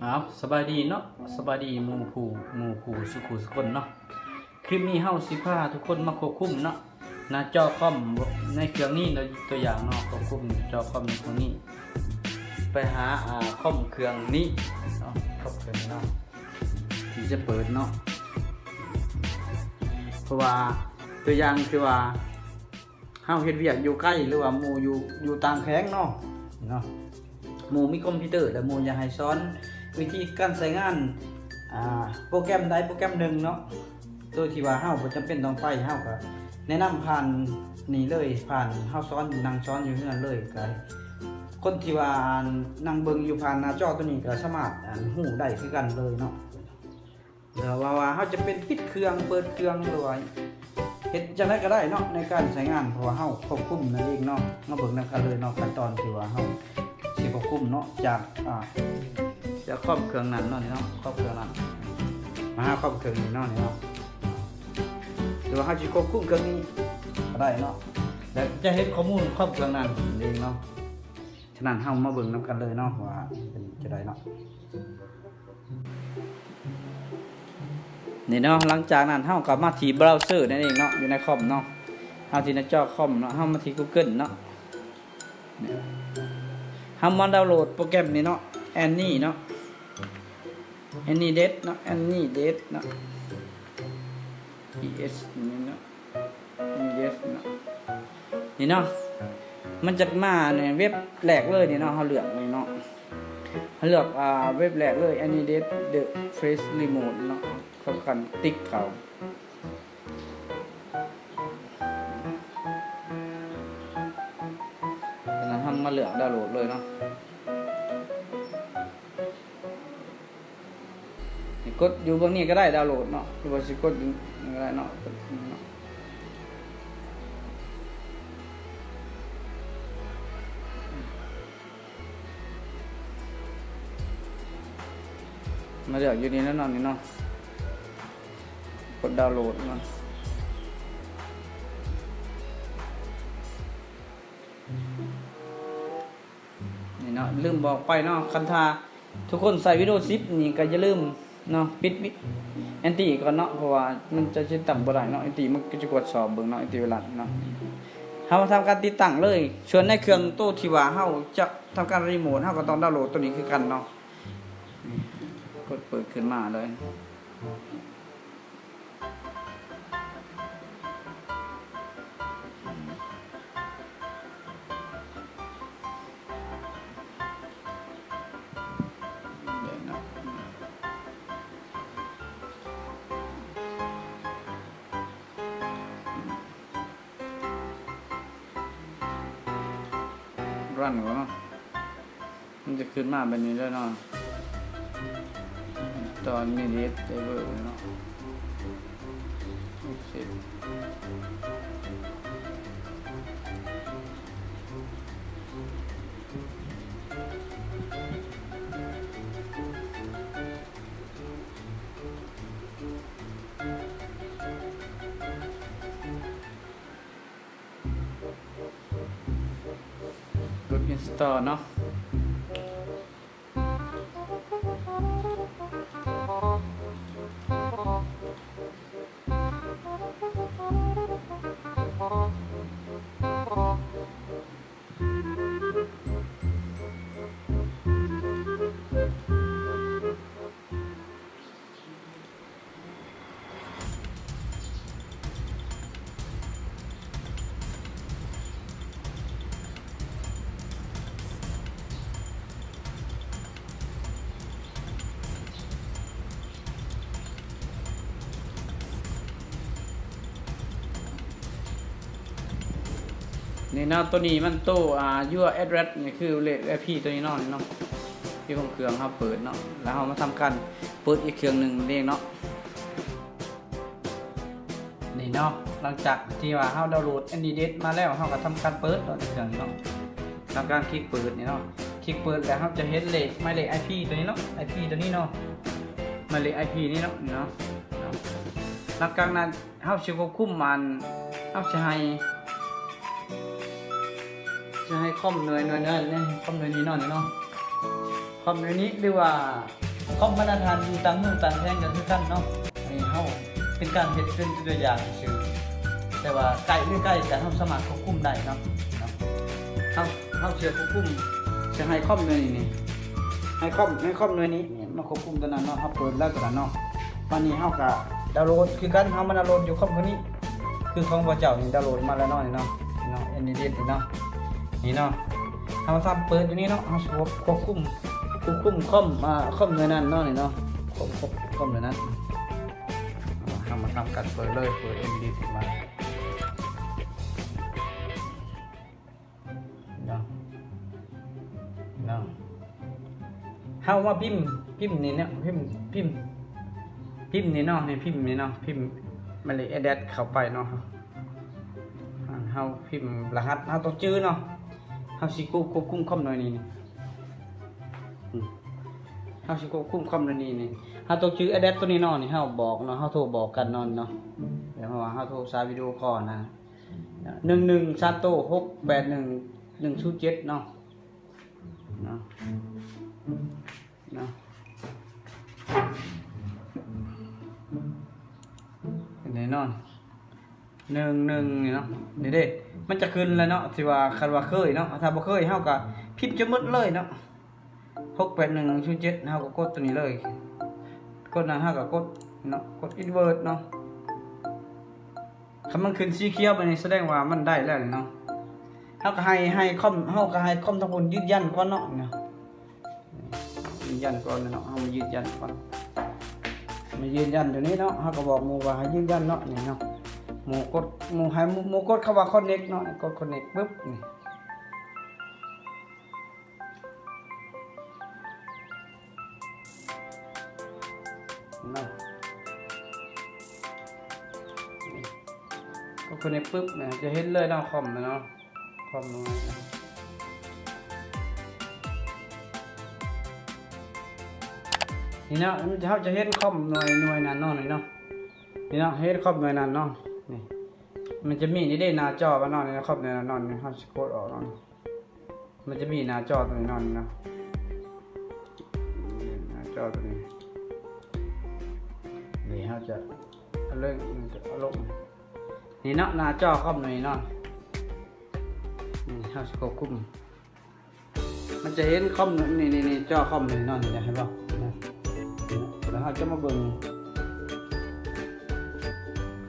ເອົາ ສະບາຍດີເນາະ ສະບາຍດີໝູ່ຄູ່ ໝູ່ຄູ່ສູ່ຄູ່ສູ່ຄົນເນາະ. ຄລິບນີ້ເຮົາຊິພາທຸກຄົນມາຄວບຄຸມເນາະ ໜ້າຈໍຄອມໃນເຄື່ອງນີ້ເນາະ ຕົວຢ່າງເນາະ ຄວບຄຸມໜ້າຈໍຄອມໃນເຄື່ອງນີ້ ໄປຫາ ອ່າ ຄອມເຄື່ອງນີ້ເນາະ ຄອມເຄື່ອງນີ້ເນາະ ທີ່ຈະເປີດເນາະ ເພາະວ່າ ຕົວຢ່າງຄືວ່າ ເຮົາເຮັດວຽກຢູ່ໄກ ຫຼືວ່າໝູ່ຢູ່ ຢູ່ຕ່າງແຂວງເນາະ ເນາະ ໝູ່ມີຄອມພິວເຕີ ແລ້ວໝູ່ຢາກໃຫ້ສອນວິທີການໃຊ້ງານ ອ່າ ໂປຣແກຣມໃດໂປຣແກຣມໜຶ່ງເນາະ ໂດຍທີ່ວ່າເຮົາບໍ່ຈຳເປັນຕ້ອງໄປ ເຮົາກໍແນະນຳຜ່ານນີ້ເລີຍ ຜ່ານເຮົາສອນ ນັ່ງສອນຢູ່ເຮືອນເລີຍ ກໍຄົນທີ່ວ່າ ອັນ ນັ່ງເບິ່ງຢູ່ຜ່ານໜ້າຈໍຕົວນີ້ກໍສາມາດ ອັນ ຮູ້ໄດ້ຄືກັນເລີຍເນາະ. ແລ້ວວ່າ ວ່າເຮົາຈະເປັນປິດເຄື່ອງ ເປີດເຄື່ອງ ຫຼືວ່າເຮັດຈັ່ງໃດກໍໄດ້ເນາະ ໃນການໃຊ້ງານ ເພາະວ່າເຮົາຄວບຄຸມນັ້ນເອງເນາະ. ມາເບິ່ງນຳກັນເລີຍເນາະ ຂັ້ນຕອນທີ່ວ່າເຮົາຊິຄວບຄຸມເນາະ ຈາກ ອ່າ ຈາກຄອມເຄື່ອງນັ້ນເນາະ ນີ້ເນາະ ຄອມເຄື່ອງນັ້ນ ມາຫາຄອມເຄື່ອງນີ້ເນາະ ນີ້ເນາະ ຫຼືວ່າເຮົາຊິຄວບຄຸມເຄື່ອງນີ້ກໍໄດ້ເນາະ ແລ້ວຈະເຫັນຂໍ້ມູນຄອມເຄື່ອງນັ້ນເອງເນາະ. ສະນັ້ນເຮົາມາເບິ່ງນຳກັນເລີຍເນາະ ວ່າເປັນຈັ່ງໃດເນາະ. ນີ້ເນາະ ຫຼັງຈາກນັ້ນເຮົາກໍມາທີ່ເບຣາເຊີນັ້ນເອງເນາະ ຢູ່ໃນຄອມເນາະ ເຮົາທີ່ໜ້າຈໍຄອມເນາະ ເຮົາມາທີ່ກູເກີນເນາະ ເຮົາມາດາວໂຫຼດໂປຣແກຣມນີ້ເນາະ ແອນນີເນາະ ແອນນີເດັດເນາະ ແອນນີເດັດເນາະ ອີເອັສນີ້ເນາະ ເອັນເອັສເນາະ ນີ້ເນາະ ມັນຈະມາໃນເວັບແລກເລີຍນີ້ເນາະ ເຮົາເລືອກນີ້ເນາະ ເຮົາເລືອກ ອ່າ ເວັບແລກເລີຍ ແອນນີເດັດ ເດີ ເຟສຣີໂມດເນາະ ສຳຄັນຕິກເຂົ້າ ຈາກນັ້ນເຮົາມາເລືອກດາວໂຫຼດເລີຍເນາະ. ກົດຢູ່ເບື້ອງນີ້ກໍໄດ້ ດາວໂຫຼດເນາະ ຫຼືວ່າຊິກົດຢູ່ນີ້ກໍໄດ້ເນາະ ກົດນີ້ເນາະ ມາເລືອກຢູ່ນີ້ແລ້ວເນາະ ນີ້ເນາະ ກົດດາວໂຫຼດເນາະ. ນີ້ເນາະ ລືມບອກໄປເນາະ ຄັນຖ້າທຸກຄົນໃຊ້ວິນໂດສິບນີ້ກໍຢ່າລືມເນາະ ປິດແອນຕີກ່ອນເນາະ ເພາະວ່າມັນຈະຕິດຕັ້ງບໍ່ໄດ້ເນາະ ແອນຕີມັນກໍຈະກວດສອບເບິ່ງເນາະ ແອນຕີໄວຣັສເນາະ. ເຮົາມາທຳການຕິດຕັ້ງເລີຍ ສ່ວນໃນເຄື່ອງໂຕທີ່ວ່າເຮົາຈະທຳການຣີໂມດ ເຮົາກໍຕ້ອງດາວໂຫຼດໂຕນີ້ຄືກັນເນາະ ກົດເປີດຂຶ້ນມາເລີຍ. ຣັນກ່ອນເນາະ ມັນຈະຂຶ້ນມາແບບນີ້ເລີຍເນາະ ຕອນມີເດດໄດເວີເນາະ ໂອເຄ ກົດອິນສະຕໍເນາະ. ນີ້ເນາະ ໂຕນີ້ມັນໂຕ ອ່າ your address ນີ້ຄືເລກໄອພີໂຕນີ້ເນາະ ນີ້ເນາະ ທີ່ຂອງເຄື່ອງເຮົາເປີດເນາະ ແລ້ວເຮົາມາທຳການເປີດອີກເຄື່ອງໜຶ່ງເອງເນາະ. ນີ້ເນາະ ຫຼັງຈາກທີ່ວ່າເຮົາດາວໂຫຼດແອນດີເດັດມາແລ້ວ ເຮົາກໍທຳການເປີດເນາະ ເຄື່ອງນີ້ເນາະ ທຳການຄລິກເປີດນີ້ເນາະ ຄລິກເປີດແລ້ວເຮົາຈະເຫັນເລກ ໝາຍເລກໄອພີໂຕນີ້ເນາະ ໄອພີໂຕນີ້ເນາະ ໝາຍເລກໄອພີນີ້ເນາະ ນີ້ເນາະ ຫຼັງຈາກນັ້ນເຮົາຊິຄວບຄຸມອັນ ເຮົາຊິໃຫ້ ຊິໃຫ້ຄອມໜ່ວຍ ໜ່ວຍ ໜ່ວຍ ຄອມໜ່ວຍນີ້ເນາະ ນີ້ເນາະ ຄອມໜ່ວຍນີ້ ຫຼືວ່າ ຄອມມາດຕະຖານຢູ່ຕ່າງເມືອງຕ່າງແຂວງກໍຄືກັນເນາະ. ອັນນີ້ເຮົາເປັນການເຮັດເປັນຕົວຢ່າງຊື່ໆ ແຕ່ວ່າໃກ້ຫຼືໄກກໍເຮົາສາມາດຄວບຄຸມໄດ້ເນາະ ເນາະ. ເຮົາ ເຮົາຊິຄວບຄຸມ ຊິໃຫ້ຄອມໜ່ວຍນີ້ນີ້ ໃຫ້ຄອມ ໃຫ້ຄອມໜ່ວຍນີ້ນີ້ມາຄວບຄຸມຕົວນັ້ນເນາະ. ເຮົາເປີດແລ້ວຕົວນັ້ນເນາະ. ບາດນີ້ເຮົາກໍດາວໂຫຼດຄືກັນ ເຮົາມາດາວໂຫຼດຢູ່ຄອມຕົວນີ້ ຄືຂອງພວກເຈົ້ານີ້ດາວໂຫຼດມາແລ້ວເນາະ ນີ້ເນາະ ເນາະ ເອັນດີເດດນີ້ເນາະ ນີ້ເນາະ. ເຮົາທຳເປີດຢູ່ນີ້ເນາະ ເຮົາຊິຄວບຄຸມ ຄວບຄຸມຄອມ ອ່າ ຄອມໜ່ວຍນັ້ນເນາະ ນີ້ເນາະ ຄວບຄຸມຄອມໜ່ວຍນັ້ນ. ເຮົາມາທຳການເປີດເລີຍ ເປີດເອັນດີເດດຂຶ້ນມາ ເນາະ ເນາະ. ເຮົາມາພິມ ພິມນີ້ເນາະ ພິມ ພິມ ພິມນີ້ເນາະ ໃນພິມນີ້ເນາະ ພິມໝາຍເລກແອັດເດຣສເຂົ້າໄປເນາະ. ເຮົາພິມລະຫັດ ເຮົາຕ້ອງຈື່ເນາະ. ເຮົາຊິຄວບຄຸມຄອມໜ່ວຍນີ້ ເຮົາຊິຄວບຄຸມຄອມໜ່ວຍນີ້ນີ້ ເຮົາຕ້ອງຈື່ແອັດເດຣສຕົວນີ້ເນາະ. ນີ້ເຮົາບອກເນາະ ເຮົາໂທບອກກັນເນາະ ເນາະ ເພາະວ່າເຮົາໂທສາຍວິດີໂອຄໍນະ ໜຶ່ງໜຶ່ງສາມໂຕ ຫົກແປດໜຶ່ງ ໜຶ່ງສູນເຈັດເນາະ ເນາະ ເນາະ. ແນ່ນອນ ໜຶ່ງໜຶ່ງນີ້ເນາະ ນີ້ເດ້ ມັນຈະຂຶ້ນແລ້ວເນາະ ທີ່ວ່າຄັນວ່າເຄີຍເນາະ. ຖ້າບໍ່ເຄີຍເຮົາກໍພິມຈົນໝົດເລີຍເນາະ ຫົກແປດໜຶ່ງສູນເຈັດ ເຮົາກໍກົດຕົວນີ້ເລີຍ. ກົດນັ້ນເຮົາກໍກົດເນາະ ກົດອິນເວີດເນາະ. ຄັນມັນຂຶ້ນສີຂຽວແບບນີ້ ສະແດງວ່າມັນໄດ້ແລ້ວນີ້ເນາະ. ເຮົາກໍໃຫ້ ໃຫ້ຄອມ ເຮົາກໍໃຫ້ຄອມທາງພຸ້ນຢືນຢັນກ່ອນເນາະ ເນາະ ຢືນຢັນກ່ອນເນາະ. ເຮົາມາຢືນຢັນກ່ອນ ມາຢືນຢັນຢູ່ນີ້ເນາະ. ເຮົາກໍບອກໝູ່ວ່າໃຫ້ຢືນຢັນເນາະ ນີ້ເນາະ. ໝູ່ກົດ ໝູ່ໃຫ້ໝູ່ ໝູ່ກົດຄຳວ່າຄອນເນັກເນາະ ກົດຄອນເນັກປຶບນີ້ ເນາະ ກໍຄືໃນປຶບນະ ຈະເຫັນເລີຍເນາະ ຄອມນະເນາະ ຄອມນ້ອຍ ນີ້ເນາະ. ເຮົາຈະເຫັນຄອມໜ່ວຍ ໜ່ວຍນັ້ນເນາະ ນີ້ເນາະ ນີ້ເນາະ ເຫັນຄອມໜ່ວຍນັ້ນເນາະ ນີ້ ມັນຈະມີນີ້ເດ້ ໜ້າຈໍມັນເນາະ ນີ້ເນາະ ຄອມໜ່ວຍນັ້ນເນາະ ນີ້ ເຮົາຊິກົດອອກເນາະ. ມັນຈະມີໜ້າຈໍຕົວນີ້ເນາະ ນີ້ເນາະ ໜ້າຈໍຕົວນີ້ ນີ້ເຮົາຈະເອົາລົງ ເອົາລົງ ນີ້ເນາະ ໜ້າຈໍຄອມນີ້ເນາະ ນີ້ເຮົາຊິຄວບຄຸມ ມັນຈະເຫັນຄອມນີ້ ນີ້ ນີ້ ຈໍຄອມນີ້ເນາະ ນີ້ເຫັນບໍ່ ແລ້ວເຮົາຈະມາເບິ່ງ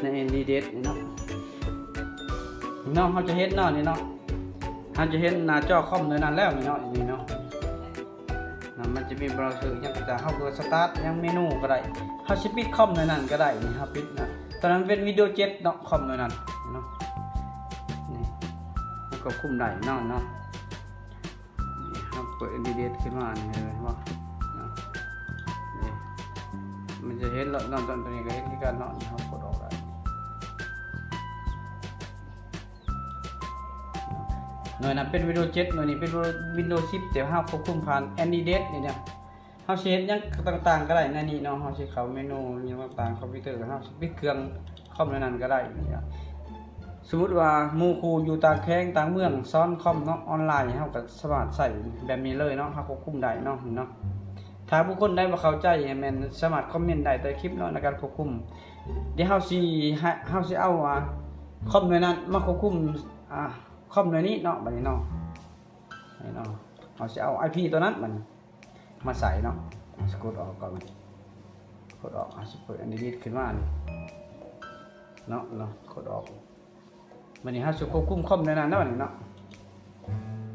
ໃນແອັນດີເດດນີ້ເນາະ ເນາະ ເຮົາຈະເຫັນເນາະ ນີ້ເນາະ ເຮົາຈະເຫັນໜ້າຈໍຄອມໃນນັ້ນແລ້ວນີ້ເນາະ ນີ້ເນາະ ມັນຈະມີບຣາວເຊີຫຍັງກໍຕາມ ເຮົາກໍສະຕາດຫຍັງເມນູກໍໄດ້ ເຮົາຊິປິດຄອມໃນນັ້ນກໍໄດ້ ນີ້ເຮົາປິດນະ ຕອນນັ້ນເປັນວິນໂດເຈັດເນາະ ຄອມໃນນັ້ນເນາະ ນີ້ ເຮົາກໍຄຸມໄດ້ເນາະ ເນາະ. ນີ້ເຮົາເປີດແອັນດີເດດຂຶ້ນມານີ້ ເຫັນບໍ່ເນາະ ນີ້ ມັນຈະເຫັນເນາະ ຕອນ ຕອນນີ້ກໍເຫັນຄືກັນເນາະ ນີ້ເຮົາກົດອອກໄດ້ເນາະ ໜ່ວຍນັ້ນເປັນວິນໂດເຈັດ ໜ່ວຍນີ້ເປັນວິນໂດສິບ ແຕ່ເຮົາຄວບຄຸມຜ່ານແອັນດີເດດນີ້ນະ ເຮົາຊິເຮັດຫຍັງຕ່າງໆກໍໄດ້ໃນນີ້ເນາະ ເຮົາຊິເຂົ້າເມນູຫຍັງຕ່າງໆ ຄອມພິວເຕີ ເຮົາຊິປິດເຄື່ອງຄອມໃນນັ້ນກໍໄດ້ນີ້ນະ. ສົມມຸດວ່າໝູ່ຄູ່ຢູ່ຕ່າງແຂວງຕ່າງເມືອງ ສອນຄອມເນາະ ອອນລາຍ ເຮົາກໍສາມາດໃຊ້ແບບນີ້ເລີຍເນາະ ເຮົາຄວບຄຸມໄດ້ເນາະ ເນາະ. ຖ້າບຸກຄົນໃດບໍ່ເຂົ້າໃຈ ແມ່ນສາມາດຄອມເມັນໄດ້ໃຕ້ຄລິບເນາະ ໃນການຄວບຄຸມ. ດຽວເຮົາຊິໃຫ້ ເຮົາຊິເອົາ ອ່າ ຄອມໜ່ວຍນັ້ນມາຄວບຄຸມ ອ່າ ຄອມໜ່ວຍນີ້ເນາະ ບັດນີ້ເນາະ ນີ້ເນາະ ເຮົາຊິເອົາໄອພີຕົວນັ້ນບັດນີ້ ມາໃສ່ເນາະ ເຮົາຊິກົດອອກກ່ອນ ກົດອອກ ເຮົາຊິເປີດອັນດີດຂຶ້ນມານີ້ເນາະ ເນາະ ກົດອອກ. ບັດນີ້ເຮົາຊິຄວບຄຸມຄອມໃນນັ້ນເນາະ ນີ້ເນາະ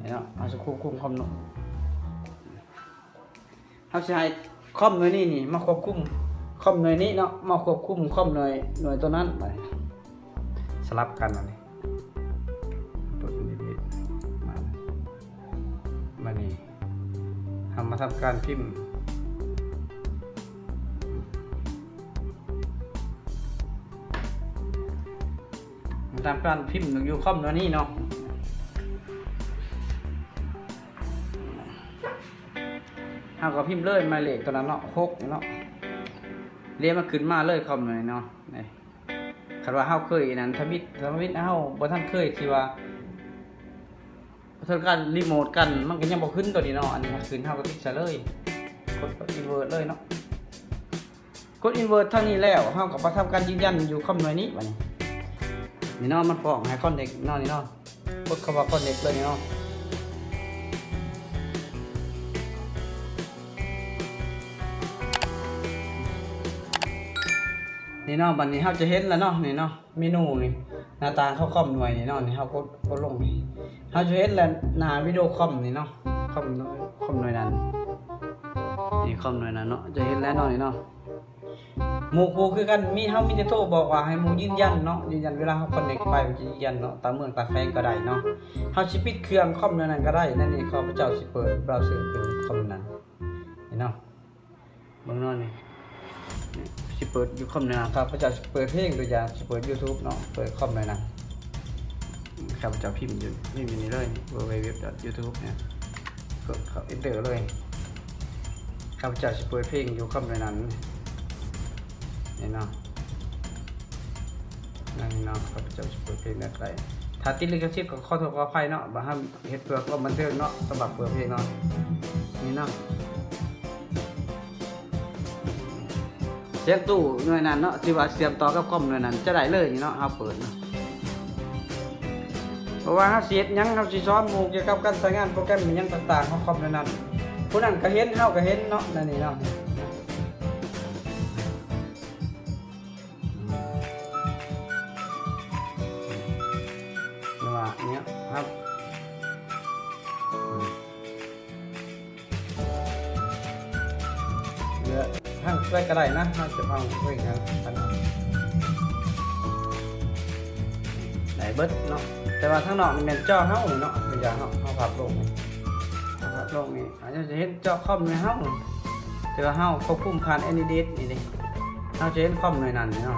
ນີ້ເນາະ ເຮົາຊິຄວບຄຸມຄອມເນາະ ເຮົາຊິໃຫ້ຄອມໜ່ວຍນີ້ນີ້ມາຄວບຄຸມຄອມໜ່ວຍນີ້ເນາະ ມາຄວບຄຸມຄອມໜ່ວຍ ໜ່ວຍຕົວນັ້ນໄປ ສະຫຼັບກັນອັນນີ້ ຕົວນີ້ມາ ມານີ້ ເຮົາມາທຳການພິມ ມາທຳການພິມຢູ່ຄອມຕົວນີ້ເນາະ ເຮົາກໍພິມເລີຍໝາຍເລກຕົວນັ້ນເນາະ ຫົກເນາະ ແລ້ວມັນຂຶ້ນມາເລີຍຄອມນີ້ເນາະ ນີ້. ຄັນວ່າເຮົາເຄີຍນັ້ນ ທຳອິດ ທຳອິດເຮົາບໍ່ທັນເຄີຍທີ່ວ່າ ເທິງການຣີໂມດກັນ ມັນກໍຍັງບໍ່ຂຶ້ນຕົວນີ້ເນາະ ອັນນີ້ມັນຂຶ້ນ ເຮົາກໍຕິດໃສ່ເລີຍ ກົດ Invert ເລີຍເນາະ. ກົດ Invert ເທົ່ານີ້ແລ້ວ ເຮົາກໍມາທຳການຢືນຢັນຢູ່ຄອມໜ່ວຍນີ້ບາດນີ້. ນີ້ເນາະ ມັນຟ້ອງໃຫ້ Connect ເນາະ ນີ້ເນາະ. ກົດຄຳວ່າ Connect ເລີຍນີ້ເນາະ. ນີ້ເນາະ ບັດນີ້ເຮົາຈະເຫັນແລ້ວເນາະ ນີ້ເນາະ ເມນູນີ້ ໜ້າຕ່າງຂອງຄອມໜ່ວຍນີ້ເນາະ. ນີ້ເຮົາກົດ ກົດລົງນີ້ ເຮົາຈະເຫັນແລ້ວ ໜ້າວິດີໂອຄອມນີ້ເນາະ ຄອມ ຄອມໜ່ວຍນັ້ນ. ນີ້ຄອມໜ່ວຍນັ້ນເນາະ ຈະເຫັນແລ້ວເນາະ ນີ້ເນາະ. ໝູ່ຄູ່ຄືກັນ ມີ ເຮົາມີແຕ່ໂທບອກວ່າໃຫ້ໝູ່ຢືນຢັນເນາະ ຢືນຢັນເວລາເຮົາ Connect ໄປ ມັນຈະຢືນຢັນເນາະ ຕາມເມືອງຕາມແຂວງກໍໄດ້ເນາະ. ເຮົາຊິປິດເຄື່ອງຄອມແນວນັ້ນກໍໄດ້. ນັ້ນນີ້ ຂ້າພະເຈົ້າຊິເປີດ browser ເປັນຄອມນັ້ນ ນີ້ເນາະ ເບິ່ງເນາະ ນີ້ ຊິເປີດຢູ່ຄອມແນວນັ້ນ. ຂ້າພະເຈົ້າຊິເປີດເພງ ຕົວຢ່າງ ຊິເປີດ YouTube ເນາະ ເປີດຄອມແນວນັ້ນ. ຂ້າພະເຈົ້າພິມຢູ່ ພິມຢູ່ນີ້ເລີຍ www.youtube ເນຍ ກົດເຂົ້າ Enter ເລີຍ. ຂ້າພະເຈົ້າຊິເປີດເພງຢູ່ຄອມໃນນັ້ນ ນີ້ເນາະ ນັ້ນເນາະ. ຂ້າພະເຈົ້າຊິເປີດເພງແບບໃດ ຖ້າຕິດລິຂະສິດກໍຂໍໂທດຂໍອະໄພເນາະ ບໍ່ ເຮົາເຮັດເພື່ອຄວາມບັນເທີງເນາະ ສຳລັບເປີດເພງເນາະ ນີ້ເນາະ. ສຽງຕູ້ໜ່ວຍນັ້ນເນາະ ທີ່ວ່າເຊື່ອມຕໍ່ກັບຄອມໜ່ວຍນັ້ນຈະໄດ້ເລີຍນີ້ເນາະ ເຮົາເປີດເນາະ. ເພາະວ່າເຮົາຊິເຮັດຫຍັງ ເຮົາຊິສອນໝູ່ກ່ຽວກັບການໃຊ້ງານໂປຣແກຣມອີ່ຫຍັງຕ່າງໆຂອງຄອມໜ່ວຍນັ້ນ ຜູ້ນັ້ນກໍເຫັນ ເຮົາກໍເຫັນເນາະ ແນວນີ້ເນາະ. ວ່າເນຍ ເຮົາ ເຫຼືອທາງຊ່ວຍກໍໄດ້ນະ ເຮົາຈະເອົາເພງນະ ໄດ້ເບິດເນາະ. ແຕ່ວ່າທາງນອກນີ້ແມ່ນຈໍເຮົາເນາະ ຄືຢ່າງເຮົາ ເຮົາພັບລົງນີ້ ເຮົາພັບລົງນີ້ ເຮົາຈະເຫັນຈໍຄອມໃນເຮົາ ແຕ່ວ່າເຮົາຄວບຄຸມຜ່ານ Edit ນີ້ເດ້ ເຮົາຈະເຫັນຄອມໜ່ວຍນັ້ນເນາະ.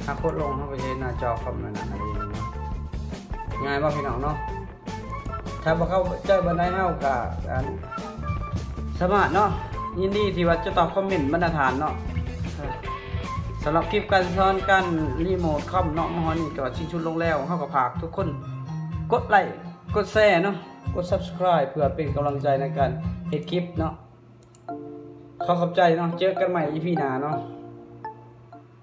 ຖ້າກົດລົງ ເຮົາກໍຈະເຫັນໜ້າຈໍຄອມໜ່ວຍນັ້ນເອງເນາະ. ງ່າຍບໍ່ພີ່ນ້ອງເນາະ? ຖ້າບໍ່ເຂົ້າໃຈປານໃດ ເຮົາກໍ ອັນ ສາມາດເນາະ ຍິນດີທີ່ວ່າຈະຕອບຄອມເມັນບັນດາທ່ານເນາະ. ສຳລັບຄລິບການສອນການຣີໂມດຄອມເນາະ ມາຮອດນີ້ກໍສິ້ນສຸດລົງແລ້ວ. ເຮົາກໍຝາກທຸກຄົນກົດໄລ ກົດແຊເນາະ ກົດ Subscribe ເພື່ອເປັນກຳລັງໃຈໃນການເຮັດຄລິບເນາະ. ຂໍຂອບໃຈເນາະ ເຈີກັນໃໝ່ ອີ ພີ ໜ້າເນາະ.